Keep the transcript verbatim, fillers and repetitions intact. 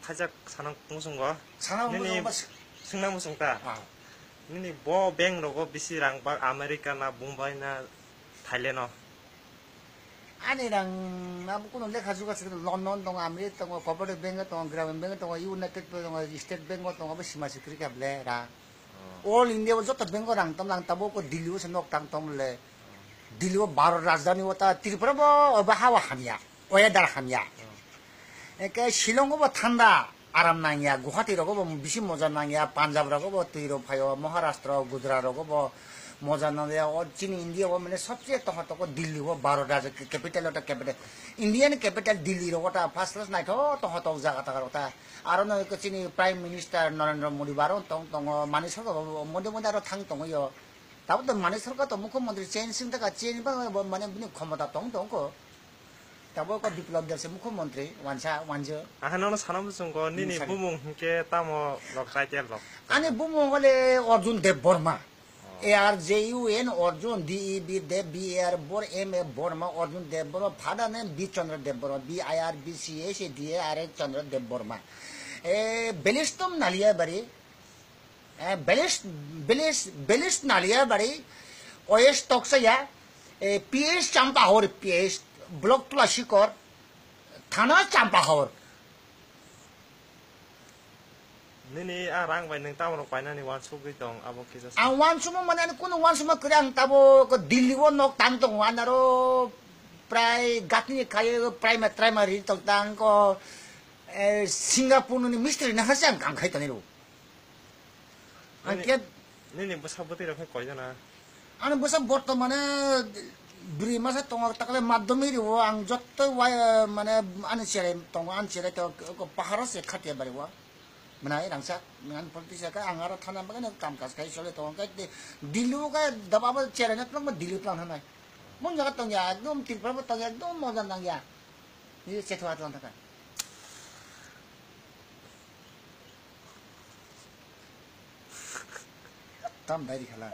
Hajak sanang musungo. Sanang Nini musungo bas- singna musung ta. Ah. Nini bo bank rogo bisi rang bak America na, Bombay na, Thailand o. Ani rang abo kuno lekha juga se London tongo, America tongo, Cooperative Bank tongo, Gramin Bank tongo, United Bank tongo, State Bank tongo, abo sima sikri ka ble ra. Oh. All India o joto bank o rang tom lang tabo ko Delhi o se nok tang tom le. Delhi o Bharat rajdhani o ta Tripura bo obo hawa hamya, weather hamya. Eke Shillong o bo thanda, aram nangya, Guwahati rogo bo bisi moja nangya, Punjab rogo bo twi rok phaio, Maharashtra, Gujarat rogo bo moja nangya. O chini India o mane sobse tongha toko Delhi o Bharat rajya capital o ta capital. India ni capital Delhi rogo ta first class naitho tongha tok jaga ta rok ta. Aro no eko chini Prime Minister Narendra Modi baro tong tongo, mani sorkar bo mode mode aro thang tongo yo. Tabo to mani sorkar to mukhyamantri change sing taka change ba bo mane bini khomota tong tong ko. Tabo ko Biplab Deb se mukhyamantri wansa wanjo. Aha nono sana muchungo nini Nini sani. Bumung hingke tamo lok title lok. Ani bumung hole Arjun Deb Borma. Oh. A R J U N Arjun, D E B Deb, B A R Bor, M A Borma, Arjun Deb Borma, father name B Chandra Deb Borma, B I R B C H D A R A Chandra Deb Borma. E, Belistom Naliabari, Eh, Belis, Belis, Belis Naliabari, O S Toksaya, eh, P S Champahor, P S Block Tulasikor, Thana Champahor. Nini a rang bai nwng tamo rok painani wansugwi tong, abo kisa sa. Ang wansukma mane ani kunu wansukma kwrwi, ang tabo ko Delhi o nok tang tongo, anaro prai gatini khaye prai ma trai ma ri tong tang ko, eh, Singapore ni mistri na hase ang kam khai tani ro. Ang Nini, khe nini bwsa bwtwi rok khe koi jana? Ani bwsa bortomane bwrwi masa tongo, takle madhyamik rio, ang jotto wai, mane ani cherai tongo, ani cherai to ko paharo se khatia bari o. Mwnai rangsa, mwnai politics ka ang aro thana bagwi no kam kaj khai chole tongo, khe Delhi o khe daba bo cherai na twlang ba Delhi twlang thanai. Mun jaga tongya, ekdom Tripura bo tongya, ekdom moja nangya. Ni chetwa twlang thaka. Tam dai di khala.